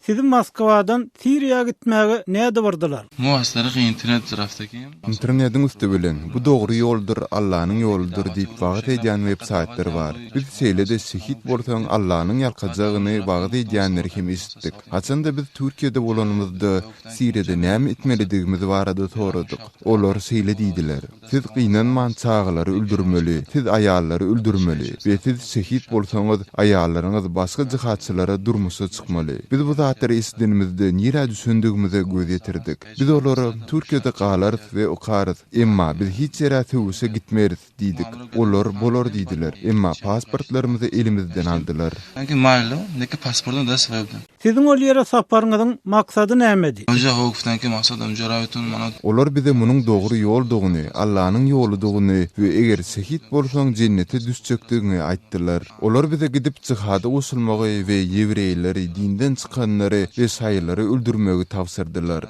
Sizi Moskwadan Siriýa gitmäge nädip yrdylar? Internediň üsti bilen, bu dogry ýoldur, Allanyň ýoludyr diýip wagyz edýän web saýtlar bar. Biz şeýle-de şehit bolsaň Allanyň ýalkajagyny wagyz edýänleri hem eşitdik. Haçanda biz Türkiýede bolanymyzda Siriýada näme etmelidigimiz barada soradyk. Olar şeýle diýdiler. Siz gynanman çagalary öldürmeli, siz aýallary öldürmeli we siz şehit bolsaňyz, aýallaryňyz başga jihadçylara durmuşa çykmaly. Biz bu zatlary eşidenimizde nirä düşendigimize göz ýetirdik. Biz olara, Türkiýede galarys we okarys, emma biz hiç ýere söweşe gitmeris diýdik. Olar bolar diýdiler, emma pasportlarymyzy elimizden aldylar. Siziň ol ýere saparyňyzyň maksady nämedi? Olar bize munuň dogry ýoldugyny, Allanyň ýoludygyny we eger şehit bolsaň jennete düşjekdigiňi aýtdylar. Olar bize gidip jihada goşulmagy we ýewreýleri, dinden çykanlary we şaýylary öldürmegi tabşyrdylar.